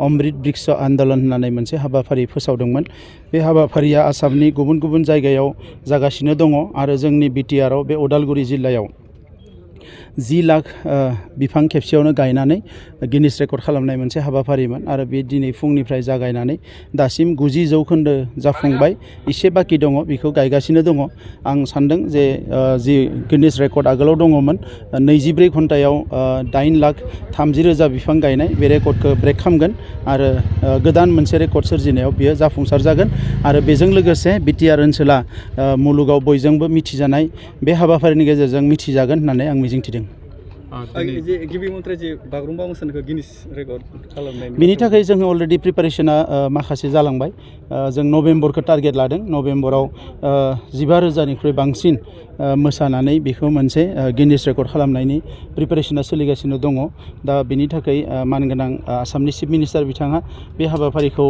अमृत ब्रिक्ष्य आन्दलन होननानै मोनसे हाबाफारि फोसावदोंमोन। बे हाबाफारिया आसामनि गुबुन गुबुन जायगायाव जागासिनो दङ आरो जोंनि बिटिआरआव बे उदालगुरि जिल्लायाव 10 लाख बिफां खेबसेयावनो गायनानै गिनिस रेकर्ड खालामनाय मोनसे हाबाफारिमोन आरो बे दिनै फुंनिफ्राय जागायनानै दासिम 90% जाफुंबाय। एसे बाखि दङ, बेखौ गायगासिनो दङ। आं सान्दों जे जि गिनिस रेकर्ड आगोलाव दङमोन 24 घन्टायाव 8,30,000 बिफां गायनाय, बे रेकर्डखौ ब्रेक खालामगोन आरो गोदान मोनसे रेकर्ड सोरजिनायाव बियो जाफुंसार जागोन आरो बेजों लोगोसे बिटिआर ओनसोला मुलुगाव बयजोंबो मिथिजानाय बे हाबाफारिनि गेजेरजों मिथिजागोन होननानै आं मिजिंथिदों। गिबि मन्थ्रि जे बागुरुम्बा मोसानायखौ गिनिस रेकर्ड खालामनायनि बिनि थाखाय जोङो अलरेडि प्रिपारेसना माखासे जालांबाय। जों नभेम्बरखौ टारगेट लादों। नभेम्बराव 15,000निख्रुइ बांसिन मोसानानै बेखौ मोनसे गिनिस रेकर्ड खालामनायनि प्रिपारेसना सोलिगासिनो दङ। दा बिनि थाखाय मानगोनां आसामनि चिफ मिनिस्टार बिथाङा बे हाबाफारिखौ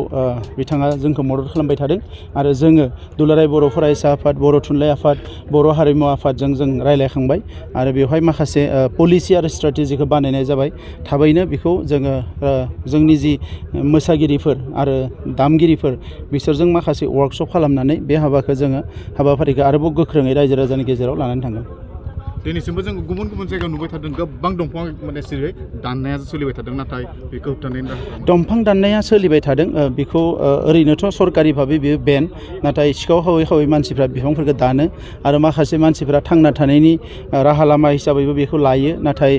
बिथाङा जोंखौ मदद खालामबाय थादों आरो जोङो दुलाराय बर' फरायसा आफाद, बर' थुनलाइ आफाद, बर' हारिमु आफादजों जों रायलायखांबाय आरो बेवहाय माखासे पलिसि आरो स्ट्रेटेजिखौ बानायनाय जाबाय। थाबैनो बेखौ जोङो जोंनि जि मोसागिरिफोर आरो दामगिरिफोर बिसोरजों माखासे वर्कशप खालामनानै बे हाबाफारिखौ आरोबाव गोख्रोङै रायजो राजानि गेजेराव लानानै थांगोन। दिनैसिमबो जों गुबुन गुबुन जायगायाव नुबाय थादों गोबां दंफां माने सिरियै दाननाया सोलिबाय थादों, नाथाय बेखौ होबथानायनि राहा दंफां दाननाया सोलिबाय थादों। बेखौ ओरैनोथ' सरकारि भाबै बेयो बेन, नाथाय सिखाव खावै खावै मानसिफ्रा बिफांफोरखौ दानो आरो माखासे मानसिफ्रा थांना थानायनि राहा लामा हिसाबैबो बेखौ लायो। नाथाय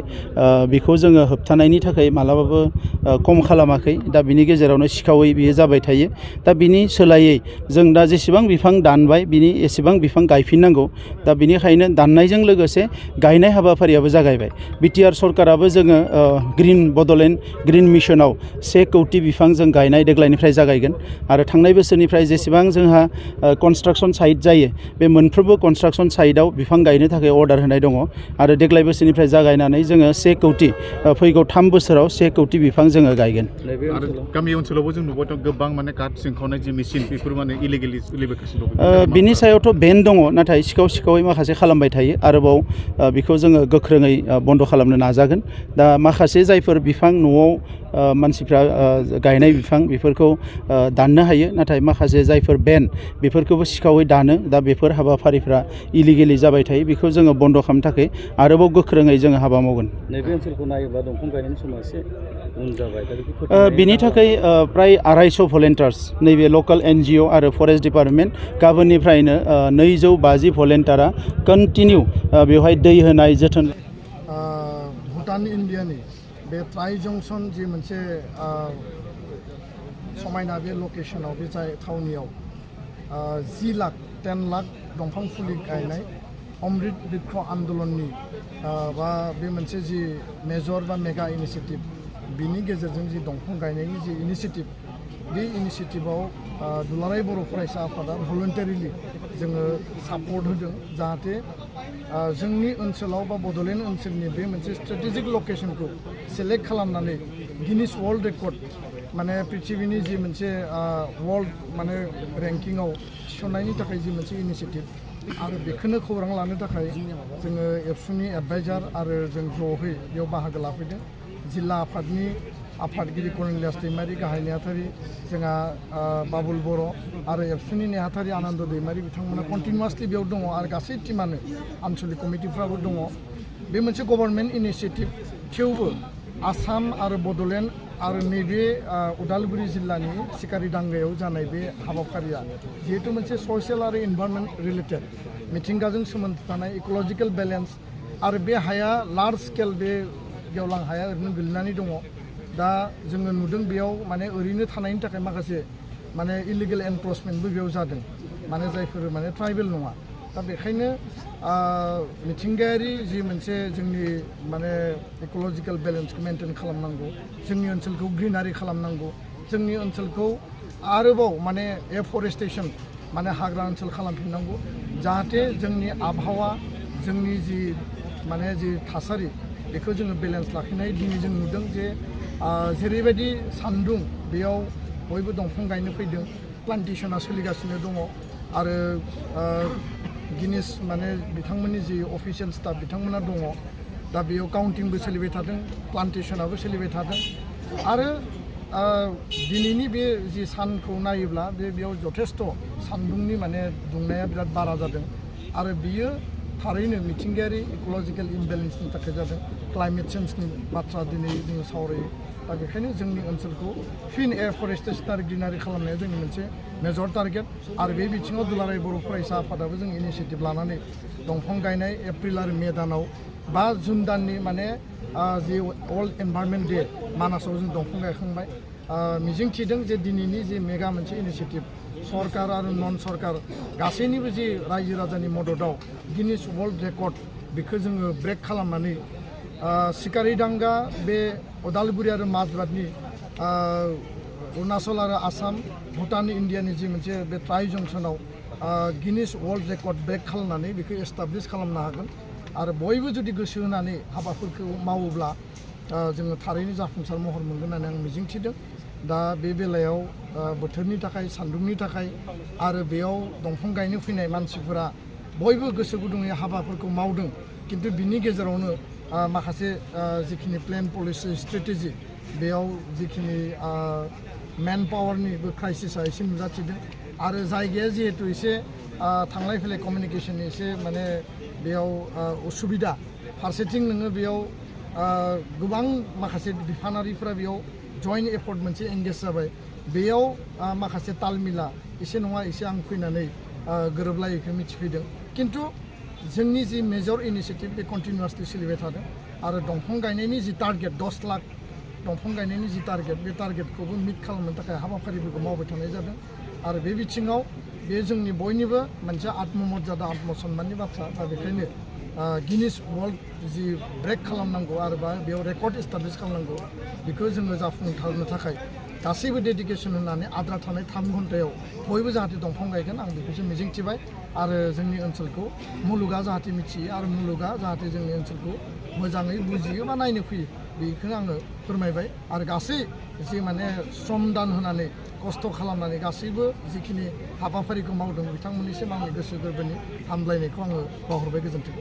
बेखौ जोङो होबथानायनि थाखाय मालाबाबो खम खालामाखै। दा बिनि गेजेरावनो सिखावै बियो जाबाय थायो। दा बिनि सोलायै जों दा जेसेबां बिफां दानबाय बिनि एसेबां बिफां गायफिननांगौ। दा बिनिखायनो दाननायजों लोगोसे गायनाय हाबाफारियाबो जागायबाय। बिटिआर सरकाराबो जोङो ग्रिन बड'लेण्ड ग्रिन मिशनाव 1 कौटि बिफां जों गायनाय देग्लायनिफ्राय जागायगोन आरो थांनाय बोसोरनिफ्राय जेसेबां जोंहा कनस्ट्राक्सन साइट जायो बे मोनफ्रोमबो कनस्ट्राक्सन साइटआव बिफां गायनो थाखाय अर्डार होनाय दङ आरो देग्लाय बोसोरनिफ्राय जागायनानै जोङो 1 कौटि फैगौ 3 बोसोराव 1 कौटि बिफां जोङो गायगोन। आरो गामि ओनसोलावबो जों नुबाय दं गोबां माने काट सिंखावनाय जे मेसिन बेफोर माने इलिगेलि सोलिबोगासिनो दं। बिनि सायावथ' बेन दङ, नाथाय सिखावै माखासे खालामबाय थायो। आरोबाव बेखौ जोङो गोख्रोङै बन्द' खालामनो नाजागोन। दा माखासे जायफोर बिफां न'आव मानसिफ्रा गायनाय बिफां बेफोरखौ दाननो हायो, नाथाय माखासे जायफोर बेन बेफोरखौबो सिखावै दानो। दा बेफोर हाबाफारिफ्रा इलिगेलि जाबाय थायो। बेखौ जोङो बन्द' खालामनो थाखाय आरोबाव गोख्रोङै जोङो हाबा मावगोन। नैबे ओनसोलखौ नायोब्ला दंफां गायनायनि समा एसे उन जाबाय। बिनि थाखाय प्राय 250 भलेन्टियार्स नैबे लकेल NGO आरो फरेस्ट डिपार्टमेन्ट गाबोननिफ्रायनो 250 भलेन्टियारा कन्टिनिउ बेवहाय दै होनाय जोथोन। भुटान इन्डियानि बे ट्राइ जंसन जि मोनसे समायना बे लकेशनाव बे जाय थावनियाव 10 लाख दंफां फुलि गायनाय अमृत ब्रिक्ष्य आन्दलननि बा बे मोनसे जि मेजर बा मेगा इनिसियेटिभ बिनि गेजेरजों जि दंफां गायनायनि जि इनिसियेटिभ बे इनिसियेटिभआव दुलाराय बर' फरायसा आफादा भलन्टारिलि जोङो सापर्ट होदों जाहाथे जोंनि ओनसोलाव बा बड'लेण्ड ओनसोलनि बे मोनसे स्ट्रेटेजिक लकेशनखौ सेलेक्ट खालामनानै गिनिस वर्ल्ड रेकर्ड माने पृथिबिनि जि मोनसे वर्ल्ड माने रेंकिंआव थिसननायनि थाखाय जि मोनसे इनिसियेटिभ आरो बेखौनो खौरां लानो थाखाय जोङो एबसुनि एडभाइजार आरो जों ज'है बेयाव बाहागो लाफैदों। जिल्ला आफादनि आफादगिरि कर्नेलियास दैमारि, गाहाय नेहाथारि जोंहा बाबुल बर' आरो एबसुनि नेहाथारि आनन्द दैमारि बिथांमोना कन्टिनिउवासलि बेयाव दङ आरो गासै टिमानो आनसलिक कमिटिफ्राबो दङ। बे मोनसे गभर्नमेन्ट इनिसियेटिभ, थेवबो आसाम आरो बड'लेण्ड आरो नैबे उदालगुरि जिल्लानि सिकारि दांगायाव जानाय बे हाबाफारिया जिहेतु मोनसे ससियेल आरो इनभाइरनमेन्ट रिलेटेड मिथिंगाजों सोमोन्दो थानाय इक'लजिकेल बेलेन्स आरो बे हाया लार्ज स्केल बे गेवलां हाया ओरैनो गोलैनानै दङ। दा जोङो नुदों बेयाव माने ओरैनो थानायनि थाखाय माखासे माने इलिगेल एनक्रचमेन्टबो बेयाव जादों, माने जायफोर माने ट्राइबेल नङा। दा बेखायनो मिथिंगायारि जि मोनसे जोंनि माने इक'लजिकेल बेलेन्सखौ मेनटेन खालामनांगौ, जोंनि ओनसोलखौ ग्रिनारि खालामनांगौ, जोंनि ओनसोलखौ आरोबाव माने एफरेस्टेसन माने हाग्रा ओनसोल खालामफिननांगौ जाहाथे जोंनि आबहावा जोंनि जि माने जि थासारि बेखौ जोङो बेलेन्स लाखिनाय। दिनै जों नुदों जे जेरैबायदि सान्दुं बेयाव बयबो दंफां गायनो फैदों, प्लान्टेसना सोलिगासिनो दङ आरो गिनिस माने बिथांमोननि जि अफिसियेल स्टाफ बिथांमोना दङ। दा बेयाव काउन्टिंबो सोलिबाय थादों, प्लान्टेसनाबो सोलिबाय थादों आरो दिनैनि बे जि सानखौ नायोब्ला बेयाव जथेस्थ' सान्दुंनि माने दुंनाया बिराद बारा जादों आरो बियो थारैनो मिथिंगायारि इक'लजिकेल इमबेलेन्सनि थाखाय जादों क्लाइमेट चेन्जनि बाथ्रा दिनै जोङो सावरायो दा बेखायनो जोंनि ओनसोलखौ फिन एफरेस्टेसन आरो ग्रिनारि खालामनाया जोंनि मोनसे मेजर टारगेट आरो बे बिथिङाव दुलाराय बर' फरायसा आफादाबो जों इनिसियेटिभ लानानै दंफां गायनाय एप्रिल आरो मे दानाव 5 जुन दाननि माने जि वर्ल्ड एनभायरनमेन्ट डे मानासाव जों दंफां गायखांबाय मिजिं थिदों जे दिनैनि जे मेगा मोनसे इनिसियेटिभ सरकार आरो नन सरकार गासैनिबो जि रायजो राजानि मददाव गिनिस वर्ल्ड रेकर्ड बेखौ जोङो ब्रेक खालामनानै सिकारि दांगा बे उदालगुरि आरो माजबाटनि अरुणाचल आरो आसाम भुटान इन्डियानि जि मोनसे बे ट्राइ जंसनाव गिनिस वर्ल्ड रेकर्ड ब्रेक खालामनानै बेखौ एस्टाब्लिश खालामनो हागोन आरो बयबो जुदि गोसो होनानै हाबाफोरखौ मावोब्ला जोङो थारैनो जाफुंसार महर मोनगोन होननानै आं मिजिंथिदों दा बे बेलायाव बोथोरनि थाखाय सान्दुंनि थाखाय आरो बेयाव दंफां गायनो फैनाय मानसिफोरा बयबो गोसो गुदुङै हाबाफोरखौ मावदों खिन्थु बिनि गेजेरावनो माखासे जिखिनि प्लेन पलिसि स्ट्रेटेजि बेयाव जिखिनि मेन पावारनिबो क्राइसिसा एसे नुजाथिदों आरो जायगाया जिहेतु एसे थांलाय फैलाय कमिउनिकेसननि एसे माने बेयाव उसुबिदा फारसेथिं नोङो बेयाव गोबां माखासे बिफानारिफोरा बेयाव जयेन्ट एफर्ट मोनसे एंगेज जाबाय बेयाव माखासे तालमिला एसे नङा एसे आं फैनानै गोरोबलायैखौ मिथिफैदों खिन्थु जोंनि जि मेजर इनिसियेटिभ बे कन्टिनिउवासलि सोलिबाय थादों आरो दंफां गायनायनि जि टारगेट 10 लाख दंफां गायनायनि जि टारगेट बे टारगेटखौबो मिट खालामनो थाखाय हाबाफारिफोरखौ मावबाय थानाय जादों आरो बे बिथिङाव बे जोंनि बयनिबो मोनसे आत्ममर्यादा आत्मसन्माननि बाथ्रा दा बेखायनो गिनिस वर्ल्ड जि ब्रेक खालामनांगौ आरो बेयाव रेकर्ड एस्टाब्लिश खालामनांगौ बेखौ जोङो जाफुंसारनो थाखाय गासैबो डेडिकेसन होनानै आद्रा थानाय 3 घन्टायाव बयबो जाहाथे दंफां गायगोन आं बेखौसो मिजिंथिबाय आरो जोंनि ओनसोलखौ मुलुगा जाहाथे मिथियो आरो मुलुगा जाहाथे जोंनि ओनसोलखौ मोजाङै बुजियो बा नायनो फैयो बेखौ आङो फोरमायबाय आरो गासै जि माने सम दान होनानै खस्थ' खालामनानै गासैबो जिखिनि हाबाफारिखौ मावदों बिथांमोननिसिम आंनि गोसो गोरबोनि हामलायनायखौ आङो बावहरबाय गोजोन्थों